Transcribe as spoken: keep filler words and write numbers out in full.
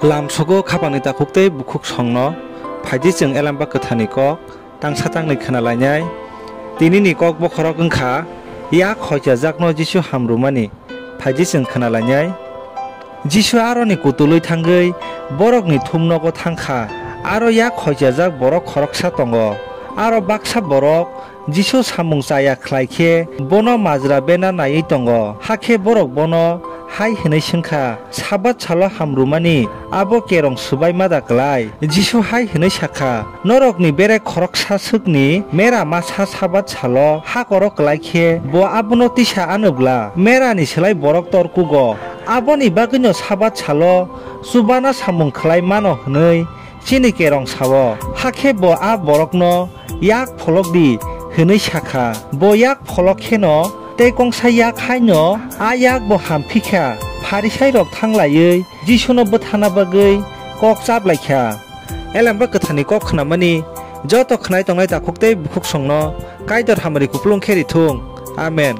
Lamsogo khapangni takhuk tei bukhuk songno phaidi chwng Elemba Kwtharni kok tangsa tangnwi khwnalainai. Tinini kok bokhorok wngkha yak hoichajakno Jisu hamrwmani. Phaidi chwng khwnalainai. Jisu aroni kutulwi thangwi borokni thumnogo thangkha. Aro yak hoichajak borok khoroksa tongo. Aro baksa borok Jisu samung chaya khlai khe bono majra bena naiwi tongo. Hakhe borok bono hai hwnwi swngkha, "Sabat salo hamrwmani abo kerong swbai ma da klai?" Jisu hai hwnwi sakha, "Norokni bere khoroksa swkni mera masa Sabat salo hakoro klai khe bo abono tisa anw bla? Merani slai borok tor kugo. Aboni bagwino Sabat salo chubana samung khlai mano hwnwi chini kerong sao." Hakhe bo a borokno, "Yak pholok di," hwnwi sakha. Bo yak pholok kheno tei kongsa yak haino a yak bo ham phikha. Pharisairok thanglaiwi Jisuno bwthana bagwi kok chaplaikha. Elemba Kwtharni kok khnamani joto khnai tongnai takhuk tei bukhuk songno Kaitor hamari kupulung khe rithung. Amen.